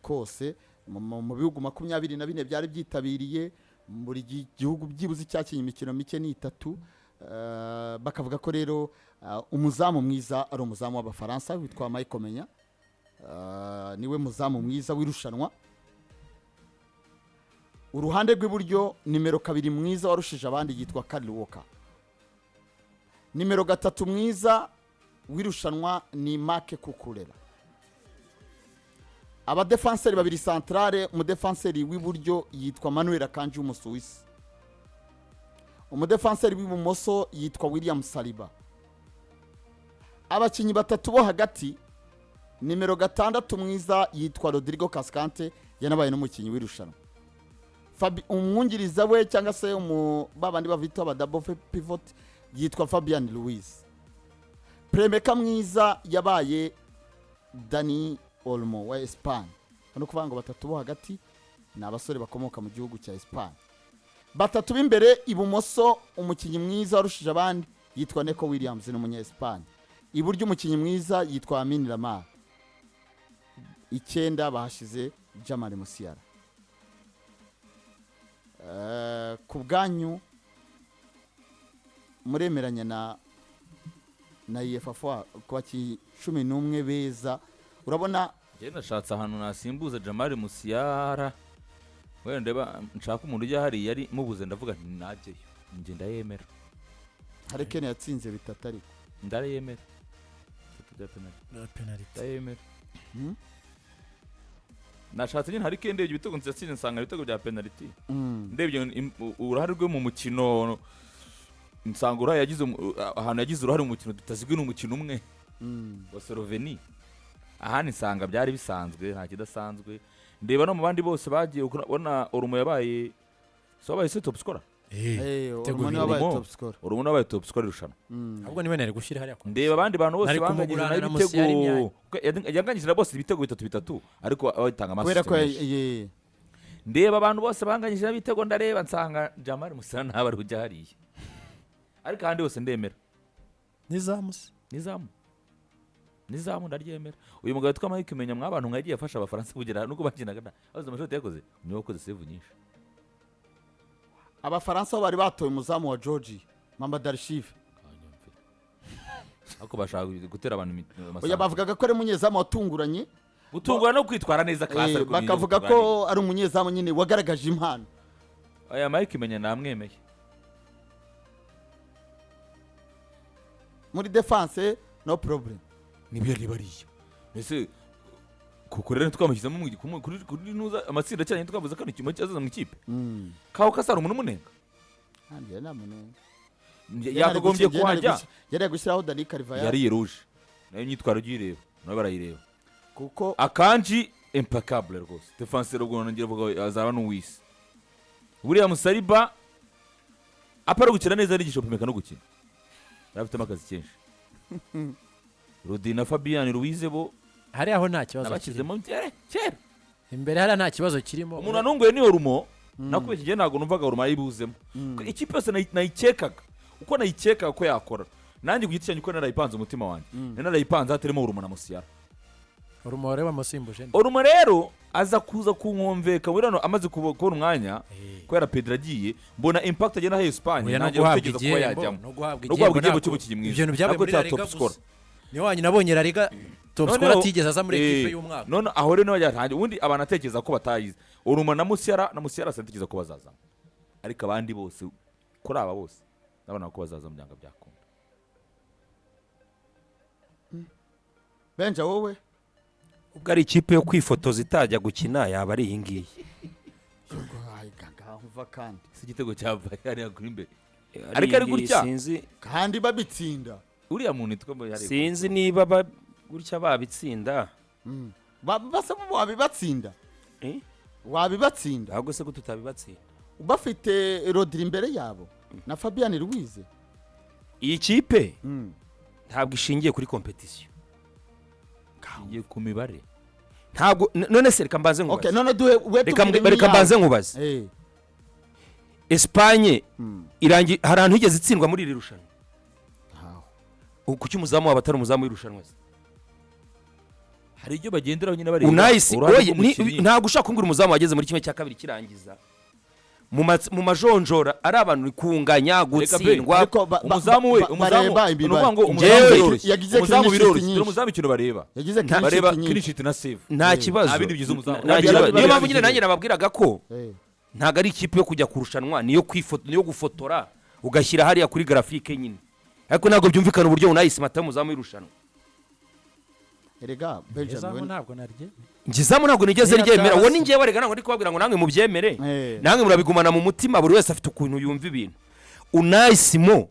Kose mu bihugu 24 byari byitabiriye, buri gihugu byibuze cyakinnye imikino mike ni itatu. Bakavuga ko rero umuzamu mwiza ari umuzamu w'Abafaransa witwa Michael Maignan. Niwe muzamu mwiza w'irushanwa. Uruhande rw'iburyo, nimero 2 mwiza warushije abandi yitwa Kyle Walker. Nimero 3 mwiza w'irushanwa ni Marc Cucurella. Abadefanseri babiri centrale, umudefanseri w'iburyo yitwa Manuel Akanji w'Umusuwisi, umudefanseri w'ibumoso yitwa William Saliba. Abakinnyi batatu bo hagati, nimero 6 mwiza yitwa Rodrigo Cascante, yanabaye n'umukinnyi w'irushanwa. Umwungiriza we cyangwa se babandi bavita aba double pivot yitwa Fabian Ruiz. Playmaker mwiza yabaye Dani Olmo wa Espagne. Ni ukuvuga ngo batatu bo hagati ni abasore bakomoka mu gihugu cya Espagne. Batatu b'imbere, ibumoso umukinnyi mwiza warushije abandi yitwa Neco Williams, ni umunya Espagne. Iburyo umukinnyi mwiza yitwa Lamine Yamal. 9 bahashize Jamal Musiala. Ku bwanyu muremeranya na UEFA ku bakinnyi 11 beza, urabona? Njye nashatse ahantu nasimbuza Jamal Musiala, wenda ndeba nshaka umuntu ujya hariya, yari mubuze, ndavuga nti najyeyo, njye ndayemera. Harry Kane yatsinze bitatu ariko. Ndayemera, bitatu bya penalty. Penalty. Ndayemera. Nashatse nyine Harry Kane, ndebye ibitego yatsinze nsanga ibitego bya penalty. Ndebye uruhare rwe mu mukino nsanga uruhare yagize ahantu yagize uruhare mu mukino tutaziguye ni umukino umwe wa Slovenie, ahandi nsanga byari bisanzwe, nta kidasanzwe. Ndeba no mu bandi bose bagiye ubona Olmo yabaye, si wabaye se top scorer? Ibitego Olmo niwe bibiri. wabaye Olmo. top scorer. Olmo nawe wabaye top scorer irushanwa. Ahubwo niwe nari gushyira hariya ku Ndeba abandi bantu bose Nari banganyije kumugurana nayo na Musiala ibitego imyanya. Kuko yanganyije na bose ibitego bitatu bitatu, ariko batanga Kubera ko ama assist menshi. Ndeba abantu bose banganyije n'ibitego, ndareba nsanga Jamal Musiala ntabwo ari kujya hariya, ariko ahandi hose ndemera. Nizamu se? Nizamu, nizamu ndaryemera. Uyu mugabo witwa Mike Maignan, mwabantu mwagiye afasha Abafaransa kugera nubwo bakinaga abaze amashoti yakoze, niwe wakoze save nyinshi. Abafaransa bo bari batoye umuzamu wa Georgia, Mamardashvili. Kanyumvira. Ariko bashaka gutera abantu Oya, amasaha. bavugaga ko ari umunyezamu watunguranye. Gutungura no kwitwara neza class. Ariko ni Bakavuga ko ari umunyezamu nyine wagaragaje impano. Aya Mike Maignan namwemeye. Muri defense no problem. Nibyo, niba ariyo mbese kuko rero twamushyizemo kuri nuza amatsinda cyane, twavuze ko ari icyuma cyazaza mu ikipe. Kaho kasara umuntu umunenga. Kandi yari namunenga. Yakagombye kuhajya. Yari gushyiraho Dani Carvajal. Yariye rouge nayo, imyitwarire ugiye ureba nayo barayireba. Kuko Akanji impeccable rwose, défenseur, ubwo nongera vuga azaba n'uwisi. William Saliba apara gukina neza, arigisha pimeka no gukina, yari afitemo akazi kenshi. Rodri na Fabian Ruiz bo Hariya aho nta kibazo kirimo. nabashyizemo kera kera. Imbere hariya nta kibazo kirimo. Umuntu anunguye ni Olmo. Nakubeshye, igihe ntabwo numvaga Olmo ayibuzemo. Ikipe yose nayikekaga uko nayikekaga ko yakora, nanjye ku giti cyanjye uko narayipanze, umutima wanjye nari narayipanze hatarimo Olmo na Musiala. Olmo rero bamusimbuje nde? Olmo rero aza kuza kunkomveka muri hano amaze kubona umwanya kubera Pedro agiye, mbona impact agenda aha Espagne, Oya, no nanjye guhabwa gutekereza kuba igihembo yajyamo. No guhabwa No guhabwa igihembo ntabwo- cy'umukinnyi mwiza. Ibyo bintu byabaye Ntabwo muri cya La Liga top scorer. gusa. Niyo wanyine nabonye La Liga top scorer Noneho- atigeze aza muri ekipe y'umwaka. None aho rero niho yatangiye ubundi abantu atekereza ko batayize Olmo na Musiala. Na Musiala sinatekereza ko bazazamo, ariko abandi bose, kuri aba bose ndabona ko bazaza mu byanga byakunda. Benja, wowe? Ubwo ari ikipe yo kwifotoza itajya gukina, yaba ari iyi ngiyi. Ay, gaga, umva kandi. Si igitego cya Bayern kuri imbere? Ari Ariko ari iyi ngiyi, gutya. Sinzi. Kandi babitsinda. Uriya muntu yitwa Bayern. Sinzi niba gutya babitsinda. Basa wabibatsinda. Eh? Wabibatsinda. Ahubwo se ko tutabibatsinda? Bafite Rodri imbere yabo na Fabian Ruiz. Iyi kipe ntabwo ishingiye kuri compétition. Ngiye ku mibare. Ntabwo none se reka mbanze Okay, nkubaze. None duhe we. Reka Tubwire reka nk'iyawe. mbanze nkubaze. Espagne irangi hari ahantu higeze itsindwa muri iri rushanwa? Ntaho. Ubu kuki umuzamu wabo atari umuzamu w'irushanwa se? Hari ibyo bagenderaho nyine, bareba Unai Si- uruhare oye, rw'umukinnyi. Ntabwo ushaka kumbwira umuzamu wageze muri 1/2 kirangiza mu majonjora ari abantu kunganya, gutsindwa. Ariko Umuzamu we, umuzamu, bareba ni imibare. ukuvuga ngo umuzamu Njyewe- biroroshye. Yagize Umuzamu clean sheet biroroshye. nyinshi. Dore umuzamu ikintu bareba, Yagize clean bareba sheet clean nyinshi. sheet na save. Nta kibazo. Nta bindi bigize umuzamu. Nta Nta kibazo. bindi Niyo mpamvu bigize. nyine nanjye nababwiraga ko ntabwo ari ikipe yo kujya kurushanwa, niyo niyo gufotora ugashyira hariya kuri graphique nyine, ariko ntabwo byumvikana uburyo Unai Simon atari umuzamu w'irushanwa. Erega Belgium Izamu we ntabwo narye. Njye izamu ntabwo nigeze Niyo ryemera. ataba Uwo se. ni njyewe rega, ntabwo ndi kubabwira ngo namwe mubyemere. Namwe murabigumana mu mutima, buri wese afite ukuntu yumva ibintu. Unai Simon,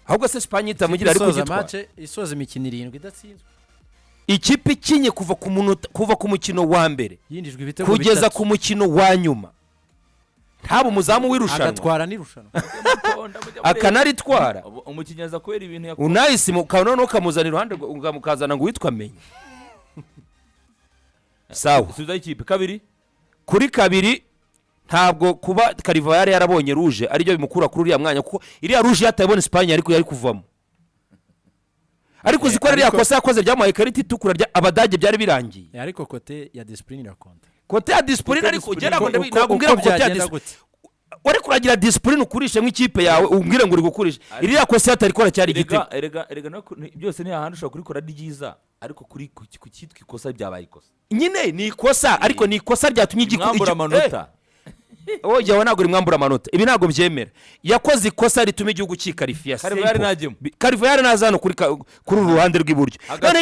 ahubwo se Espagne itamugira ariko Isoza gitwara match, isoza imikino irindwi idatsinzwe. Ikipe ikinye kuva ku munota, kuva ku mukino wa mbere yinjijwe ibitego kugeza bitatu. ku mukino wa nyuma, ntaba umuzamu w'irushanwa. Agatwara n'irushanwa. Akanaritwara. Umukinnyi aza kubera ibintu yakoze. Unai Simon ukaba noneho ukamuzana iruhande ukazana ngo witwa Menye, sawa. Subizaho ikipe kabiri. Kuri kabiri, ntabwo kuba Carvajal yarabonye rouge aribyo bimukura kuri uriya mwanya, kuko iriya rouge iyo atayibona Espagne ariko yari kuvamo. Ariko uzi ko ririya kosa yakoze ryamuhaye ikarita itukura rya Abadage, byari birangiye. Ariko côté ya discipline irakonta. Côté ya discipline, Côté ariko discipline. njye ntabwo ntabwo Uko mbwira ngo côté ya byagenda discipline gute? Wari kuragira discipline ukurishe nk'ikipe yawe, umbwire ngo uri gukurisha iriya kosa yatarikora cyari igitego. Erega byose ni hahandi ushobora kurikora ari ryiza, ariko kuri ku cyitwa ikosa byabaye ikosa. Nyine ni ikosa, ariko ni ikosa ryatumye Mwambura amanota. Oya, we ntabwo rimwambura amanota, ibi ntabwo byemera. Yakoze ikosa rituma igihugu cyikarifiya. Carvajal najyemo. Carvajal naza hano kuri uru ruhande rw'iburyo. Noneho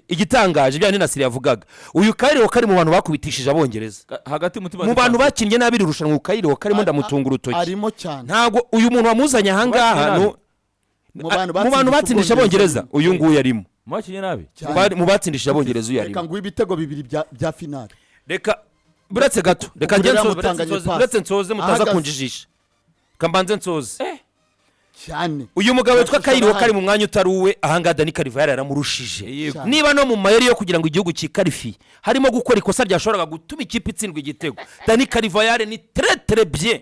igitangaje bya Nasiri yavugaga, uyu Kyle kari mu bantu bakubitishije Abongereza. Hagati mutima. Mu bantu bakinnye nabi iri rushanwa, Kyle karimo, ndamutunga urutoki. Arimo cyane. Ntabwo uyu muntu wamuzanye ahangaha Bakinnye Mu bantu mu bantu batsindisha Abongereza, uyu nguyu arimo. Mwakinye nabi. Cyane. Mu batsindishije Abongereza, uyu Reka arimo. nguhe ibitego bibiri bya finale. Reka, buretse gato, reka njye Ukurera nsoze, mutanganye pass. buretse nsoze, mutaza Ahagaze. kunjijisha. Reka mbanze nsoze. Cyane. Uyu mugabo witwa Amashusho Kyle arahari. kari mu mwanya utari uwe ahangaha, Dani Carvajal yaramurushije. Yego. Cyane. Niba no mu mayeri yo kugira ngo igihugu cyikarifiye harimo gukora ikosa ryashoboraga gutuma ikipe itsindwa igitego, Dani Carvajal ni très très bien.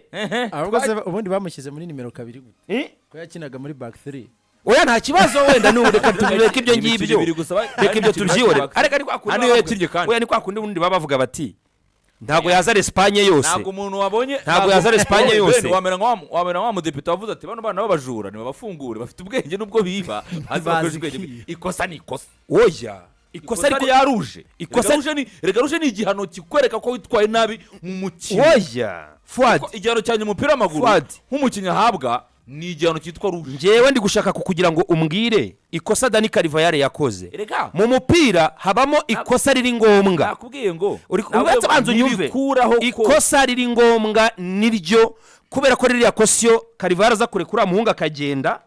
Ahubwo se ubundi bamushyize muri nimero 2 gute? Eh? Ko yakinaga muri back 3. Oya, nta kibazo, wenda n'ubu reka tubireke ibyo Imikino ngibyo. ibiri gusa Reka ibyo tubyihorere, ariko ari kwa kundi Hano iyo yakinnye kandi. Oya, ni kwa kundi ubundi baba bavuga bati ntabwo yaza Espagne yose. Ntabwo umuntu wabonye Ntabwo yazana Espagne Ben, yose. wamera nka wa mudepite wavuze ati bano bana b'abajura ntibabafungure, bafite ubwenge nubwo biba bazi bakoresha ubwenge ikosa ni ikosa. Oya, ikosa Ikosa ariko rya rouge, erega rouge ni igihano kikwereka ko witwaye nabi mu mukino. Oya Fuad. Kuko igihano cya nyuma umupira w'amaguru Fuad. nk'umukinnyi ahabwa ni igihano cyitwa rouge. Njyewe ndi gushaka kugira ngo umbwire ikosa Dani Carvajal yakoze. Erega Mu mupira habamo ikosa riri ngombwa. Nakubwiye ngo Uretse banza unyumve. ntibikuraho ko Ikosa riri ngombwa niryo, kubera ko ririya kosa iyo Carvajal aza kurekura uriya muhungu akagenda,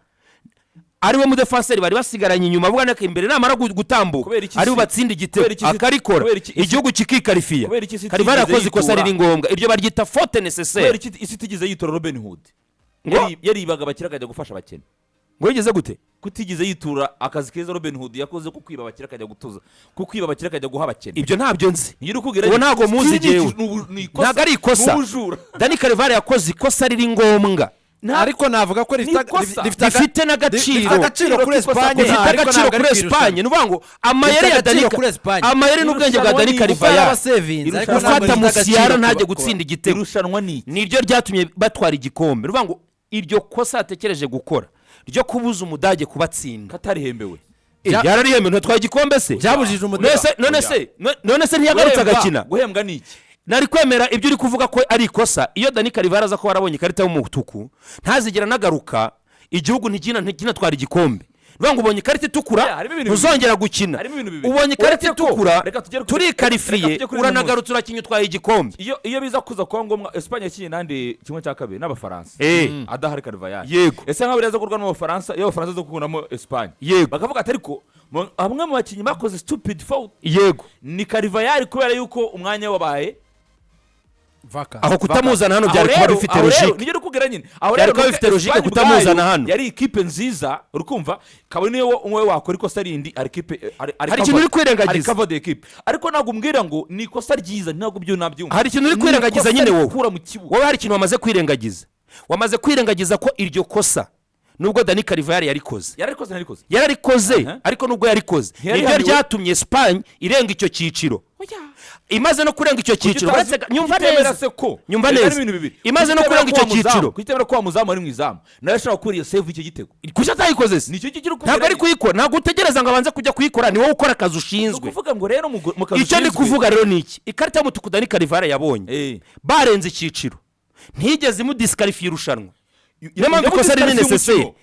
ariwe mudefanseri bari basigaranye inyuma, avuga ko imbere namara gutambuka Kubera iki ariwe batsinda igitego, kubera iki akarikora, kubera iki igihugu kikikarifiya. kubera iki si Carvajal itigeze yakoze ikosa yitura? riri ngombwa, iryo baryita faute Kubera nécessaire. iki isi itigeze yitura Robin Hood? Ngo? Yaribaga abakire akajya gufasha abakene. Ngo yigeze gute? Kutigeze yitura akazi keza Robin Hood yakoze ko kwiba abakire akajya gutuza, ko kwiba abakire akajya guha abakene. Ibyo ntabyo nzi. Niyo uri kubwira. Uwo ntabwo muzi jyewe. Ntabwo ari ikosa. Ni ubujura. Dani Carvajal yakoze ikosa riri ngombwa. Ariko navuga ko Ni ikosa. Rifite n'agaciro. Rifite agaciro kuri Espagne, Rifite ariko agaciro ntabwo ari kuri ku irushanwa. Espagne. Ni ukuvuga ngo amayeri ya Rifite Dani agaciro kuri Espagne. Amayeri n'ubwenge bwa Dani Irushanwa ni Kuko Carvajal yarabasevinze, ariko ntabwo gufata rifite agaciro Musiala ntajye gutsinda igitego, Irushanwa ni iki? Niryo ryatumye batwara igikombe. Ni ukuvuga ngo iryo kosa yatekereje gukora ryo kubuza Umudage kubatsinda Katarihembewe. Yararihembewe, ntatwaye igikombe se? Byabujije Umudage. None se ntiyagarutse agakina? Guhembwa ni iki? Nari kwemera ibyo uri kuvuga ko ari ikosa iyo Dani Carvajal aza kuba yarabonye ikarita y'umutuku, ntazigera anagaruka, igihugu ntikinatwara igikombe. Ni ukuvuga ngo ubonye ikarita itukura, Yeah, harimo ibintu ntuzongera gukina. Harimo ibintu bibiri. Ubonye ikarita Uretse ko, itukura, reka turikarifiye, tujye kuri uranagarutse, urakinnye, utwaye igikombe. Iyo biza kuza kuba ngombwa, Espagne yakinnye nandi 1/2 n'Abafaransa adahari Carvajal. Ese nkaho biraza gukorwa n'Abafaransa, iyo Abafaransa zo gukuramo Espagne, bakavuga ati ariko bamwe mu bakinnyi bakoze stupid foul ni Carvajal, kubera yuko umwanya wabaye Vaka. Aho kutamuzana hano Aho byari kuba rero- bifite aho rero, logique. Nibyo uri kubwira nyine. Aho Byari rero kuba nuko bifite logique Espagne kutamuzana ubwayo hano. yari ikipe nziza, urikumva, kabone niyo wowe wakora ikosa rindi, ari ikipe Hari ikintu uri kwirengagiza. Ari cover de equipe, ariko ntabwo umbwira ngo ni ikosa ryiza, ntabwo byo nabyumva. Hari ikintu uri Ni kwirengagiza ikosa nyine wowe. rikura mu kibuga. Wowe hari ikintu wamaze kwirengagiza, wamaze kwirengagiza ko iryo kosa Nubwo Dani Carvajal yarikoze. Yararikoze, ntarikoze? Yararikoze. Aha. Ariko nubwo yarikoze, Ntiyari nibyo yahaniwe? ryatumye Espagne irenga icyo cyiciro. Imaze no kurenga icyo cyiciro, nyumva Kuki neza. Se ko Nyumva Erega neza. ni ibintu bibiri. Imaze no Kuki kurenga utemera icyo ko wa muzamu- cyiciro. kuki utemera ko wa muzamu ari mu izamu nawe ashobora gukora iyo save icyo gitego? Kuki atayikoze se? Nicyo kiri. Ntabwo ari kuyikora, ntabwo utegereza ngo abanze kujya kuyikora, ni wowe ukora akazi Ni ushinzwe. ukuvuga ngo rero mu kazi Icyo ndi ushinzwe- kuvuga rero ni iki: ikarita y'umutuku Dani Carvajal yabonye barenze icyiciro ntigeze imudisqualifiye irushanwa. Niyo mpamvu ikosa riri nécessaire.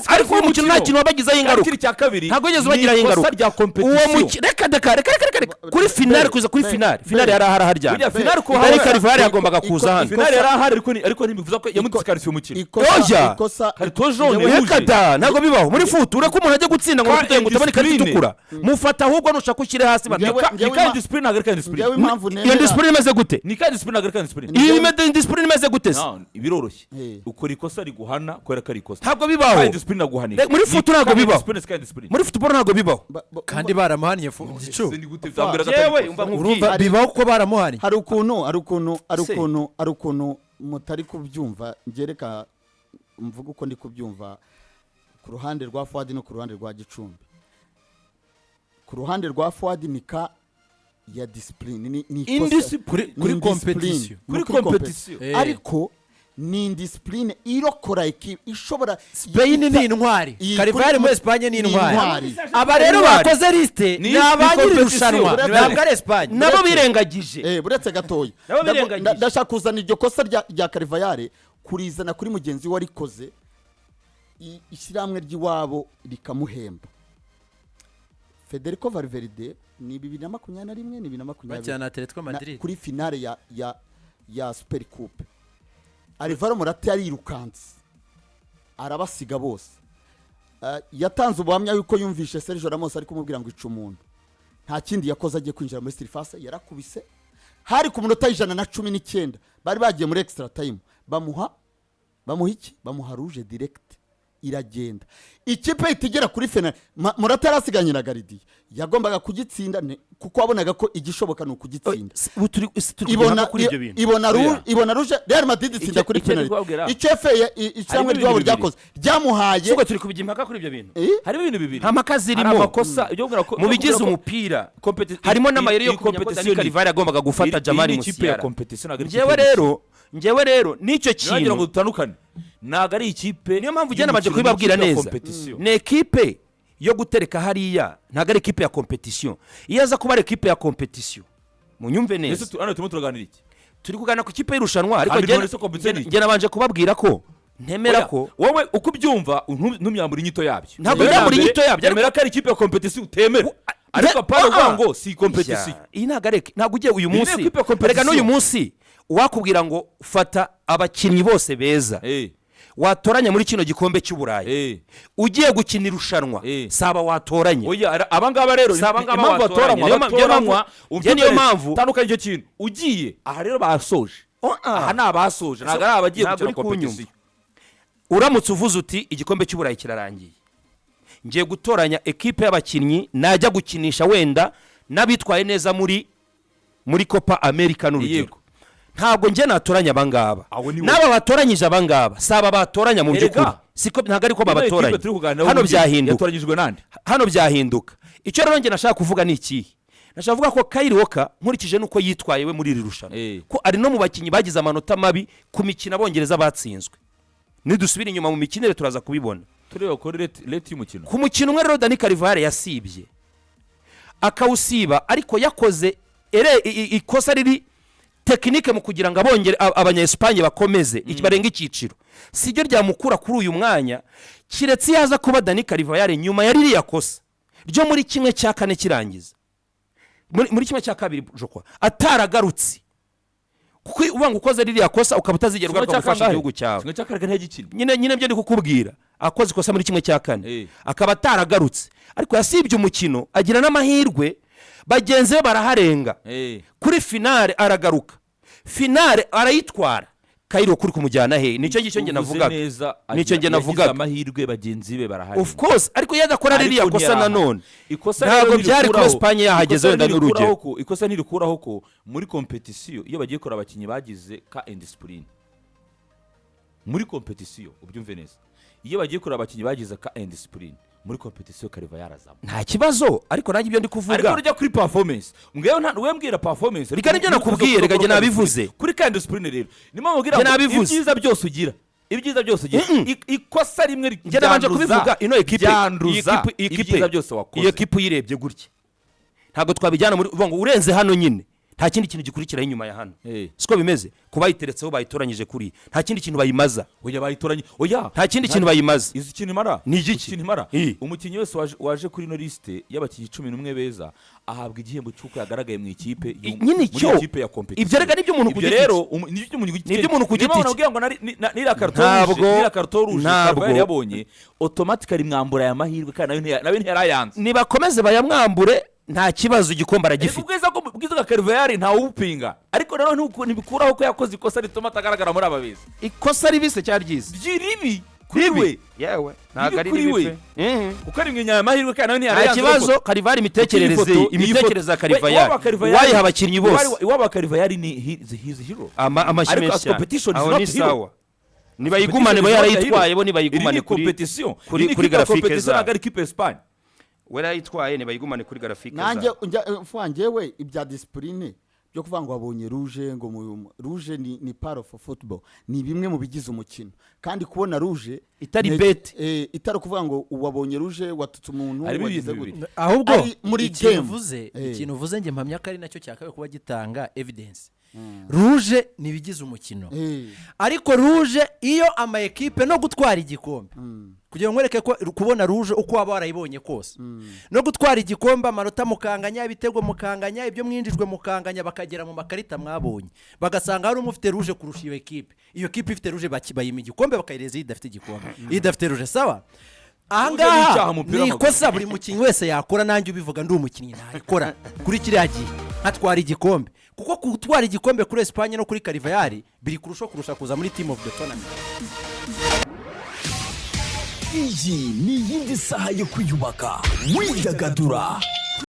Ariko uwo mukino nta kintu wabagizeho ingaruka. Ikindi cya kabiri, Ntabwo wigeze ni ubagiraho ikosa ingaruka rya uwo competition. mukino. Reka reka reka reka reka reka, kuri finale, kuza kuri finale, finale yari ahari aharyana. Burya finale ko Dani haba- Carvajal yagombaga kuza hano. Finale yari ahari, ariko ntibivuza ko yamudisqualifiye umukino. Ikosa Oya! ikosa Carton jaune Njyewe- rouge. Reka da, ntabwo bibaho muri foot. Ureke umuntu ajya gutsinda ngo Ka ngo utabona ikarita indiscipline. itukura, mufata ahubwo nushaka ushyire hasi Njyewe- Ni ka indiscipline, ntabwo ari ka indiscipline. Njyewe impamvu Iyo nemera discipline imeze gute? Ni ka indiscipline, ntabwo ari ka indiscipline. Iyi indiscipline imeze gute se? No, biroroshye. Ukora ikosa riguhana kubera ko ari ikosa. Ntabwo bibaho. Ka indiscipline aguhanisha. Muri foot ntabwo Ni ka bibaho. indiscipline, si ka indiscipline. Muri football ntabwo bibaho. Kandi baramuhannye gicu. Ese ni gute byambwira ko atari Yewe, ikosa? umva nkubwire. Urumva bibaho kuko baramuhannye. Hari Se. ukuntu hari ukuntu mutari kubyumva. Ngereka mvuga uko ndi kubyumva ku ruhande rwa Fuadi no ku ruhande rwa Gicumbi. Ku ruhande rwa Fuadi ni ka ya discipline, ni ikosa. Indiscipline. Ni Kuri indiscipline. competition. Ni Kuri competition. Ariko ni indiscipline irokora ekipe ishobora Spain ni intwari. Carvajal muri Espagne ni intwari. Intwari. Aba rero Intwari. bakoze liste Ni ni aba nyiri competition. irushanwa, ntabwo ari Espagne. Nabo birengagije. Buretse gatoya. Nabo birengagije. Ndashaka kuzana iryo kosa rya Carvajal, kurizana kuri mugenzi we warikoze, ishyirahamwe ry'iwabo rikamuhemba. Federico Valverde ni 2021, ni 2020 Bakina na Atletico Madrid. Kuri finale ya Super Coupe, Alvaro Morata yarirukanse arabasiga bose. Yatanze ubuhamya yuko yumvishe Sergio Ramos ari kumubwira ngo ica umuntu. Nta kindi yakoze, agiye kwinjira muri surface yarakubise. Hari ku munota 119, bari bagiye muri extra time. Bamuha iki? Bamuha rouge direct, iragenda. Ikipe ihita igera kuri finale. Morata yarasiganye na gardien, yagombaga kugitsinda kuko wabonaga ko igishoboka ni ukugitsinda. Ubu turi Ibona kujya kuri ibyo bintu. Oya. Ibona rouge, Real Madrid itsinda kuri Icyo ndi penalty. kubabwira. Icyo FA ishyirahamwe Harimo ryabo ibintu ryakoze, ryamuhaye Sibwo turi kubijya impaka kuri ibyo bintu? Eh? Harimo ibintu bibiri. Nta mpaka Hari zirimo. amakosa ibyo kubwira ko Mu bigize ko- umupira harimo n'amayeri yo iyi kumenya ko competition Dani Carvajal yagombaga gufata iyi Jamal ni ikipe ya Musiala. competition, ntabwo ari Njyewe ikipe rero, njyewe rero n'icyo y'umukino. Ngo kintu dutandukane, ntabwo ari ikipe Niyo mpamvu ugenda nabanje y'umukino, ni kubibabwira ikipe ya neza. competition. Ni ekipe yo gutereka hariya, ntabwo ari ekipe ya competition. Iyo aza kuba ari ekipe ya competition, munyumve Ese neza. hano turimo turaganira iki? Turi kuganira ku ikipe y'irushanwa, ariko Kandi none se competition ni iki? njye nabanje kubabwira ko ntemera Oya, ko wowe uko ubyumva ntumyambura inyito yabyo. Ntabwo Mbere na myambura mbere, inyito yabyo, emera ko ari ikipe ya competition utemera, ariko apana uvuga ngo si competition. Ya, iyi ntabwo ari, ntabwo ugiye uyu Iyi ni munsi equipe ya competition. Reka n'uyu munsi uwakubwira ngo fata abakinnyi bose beza watoranya muri kino gikombe cy'Uburayi, ugiye gukina irushanwa, saba watoranya. Oya, abangaba rero Si abangaba impamvu watoranya. batoranywa Niyo batoranywa mpamvu- niyo mpamvu- tandukanye icyo kintu ugiye aha rero basoje. Oh, ah. Aha ni abasoje, ntabwo ari abagiye Ntabwo gukina uri kunyumva. competition. Uramutse uvuze uti igikombe cy'Uburayi kirarangiye, ngiye gutoranya ekipe y'abakinnyi najya gukinisha wenda n'abitwaye neza muri Copa America n'urugero, Yego. ntabwo njye natoranya abangaba. Abo ni wowe. N'aba batoranyije abangaba si aba batoranya mu Erega, by'ukuri, siko, ntabwo ariko Ino ekipe babatoranya. turi kuganiraho Hano ubundi byahinduka. yatoranyijwe nande? Hano byahinduka. Icyo rero njye nashaka kuvuga ni ikihe? Nashaka kuvuga ko Kyle Walker, nkurikije n'uko yitwaye we muri iri rushanwa, ko ari no mu bakinnyi bagize amanota mabi ku mikino Abongereza batsinzwe. Nidusubira inyuma mu mikinire turaza kubibona. Tureba kuri rate y'umukino. Ku mukino umwe rero Dani Carvajal yasibye, akawusiba, ariko yakoze ikosa riri technique mu kugira ngo abongere Abanya-Espagne bakomeze barenga icyiciro, siryo ryamukura kuri uyu mwanya, kiretse iyo aza kuba Dani Carvajal nyuma ya ririya kosa ryo muri 1/4 kirangiza, muri 1/2 jokwa, ataragarutse, kuko uba ngo ukoze ririya kosa ukaba utazigera Kimwe ugaruka cya gufasha kangahe? igihugu cyawe. 1/4 ntiyagikina. Nyine byo ndi kukubwira, akoze ikosa muri 1/4, akaba ataragarutse, ariko yasibye umukino, agira n'amahirwe bagenzi be baraharenga. Kuri finale aragaruka, finale arayitwara. Kayiro kuri kumujyana he? Nicyo ngicyo njye Uvuze navugaga. neza, Nicyo njye yagize navugaga. amahirwe bagenzi be barahari. Of course, ariko iyo adakora Ariko ririya kosa ntiyarahari. nanone, Ikosa ntabwo rero byari kuba Espagne yahageze ikosa wenda ntirikuraho n'urugero. Ikosa ntirikuraho ko muri competition iyo bagiye kureba abakinnyi bagize ka indiscipline muri competition, ubyumve neza, Iyo bagiye kureba abakinnyi bagize ka indiscipline muri compétition, Carvajal arazamo. Nta kibazo, ariko nanjye ibyo ndi Ariko kuvuga nujya kuri performance, ngewe nta we mbwira performance. Reka nibyo nakubwiye, reka njye nabivuze. Kuri ka indiscipline rero niyo mubwira Njye ngo nabivuze. ibyiza byose ugira, ibyiza byose ugira, ikosa rimwe Njye nabanje kubivuga, ino ekipe, iyi byanduza iyi ibyiza byose wakoze. Iyo ekipe uyirebye gutya, ntabwo twabijyana muri uvuga ngo urenze hano nyine, nta kindi kintu gikurikiraho inyuma ya hano. Siko bimeze, kuba bayiteretseho, bayitoranyije kuri, nta kindi kintu bayimaza. Oya, bayitoranye, oya. Nta kindi kintu bayimaza. Izi ikintu imara. Ni igiki? Ikintu imara, umukinnyi wese waje kuri ino lisite y'abakinnyi 11 beza ahabwa igihembo cy'uko yagaragaye mu ikipe Nyine muri icyo ikipe ya competition. Ibyo reka nibyo umuntu ku Ibyo giti rero cye. ni iby'umuntu ku giti Ni cye. iby'umuntu ku Niyo giti mpamvu cye. nabwiye ngo niriya carton rouge, niriya carton rouge Carvajal yabonye, automatically mwambura aya mahirwe, kandi nawe ntiyarayanze. Nibakomeze bayamwambure, nta kibazo, igikombe Ariko aragifite. ubwiza bwa Carvajal ntawupinga, ariko nanone ntibikuraho ko yakoze ikosa rituma atagaragara muri aba beza. Ikosa ribise cyangwa ryiza? Ribi kuri we. Yewe, ntabwo Ribi ari kuri ribi we. pe. Kuko ari mwe amahirwe, kandi nawe Nta ntiyarayanze. kibazo, Carvajal imitekerereze ye, imitekerereze ya Carvajal wayiha abakinnyi bose. Iwabo wa Carvajal ni his hero. Amashyi Ariko menshi as cyane. competition is Aho not ni hero. sawa, nibayigumane, bo yarayitwaye, bo nibayigumane kuri competition kuri graphique zabo, zabo. ntabwo ari ikipe ya Espagne. We yarayitwaye, nibayigumane kuri graphique Nanjye zabo. njya njyewe ibya discipline byo kuvuga ngo wabonye rouge, ngo rouge ni part of football, ni bimwe mu bigize umukino, kandi kubona rouge Itari bête. Itari ukuvuga ngo wabonye rouge, watutse umuntu, Harimo wagize ibintu gute. bibiri. Ahubwo Ari muri ikintu game. uvuze, ikintu uvuze, njye mpamya ko ari nacyo cyakabaye kuba gitanga evidence. Rouge ni ibigize umukino, ariko rouge iyo ama ekipe no gutwara igikombe, kugira ngo nkwereke ko kubona rouge uko waba warayibonye kose no gutwara igikombe, amanota mukanganya, ibitego mukanganya, ibyo mwinjijwe mukanganya, bakagera mu makarita mwabonye, bagasanga hari umwe ufite rouge kurusha iyo ekipe, iyo ekipe ifite rouge bayima igikombe, bakayireza iyo idafite igikombe, iyo idafite rouge. Sawa, Rouge ni icyaha ahangaha mu mupira ni w'amaguru. ikosa buri mukinnyi wese yakora. Nanjye ubivuga ndi umukinnyi ntarikora kuri kiriya gihe nkatwara igikombe, kuko gutwara igikombe kuri Espagne no kuri Carvajal biri kurushaho kurusha kuza muri team of the tournament. Iyi ni iyindi saha yo kwiyubaka, widagadura.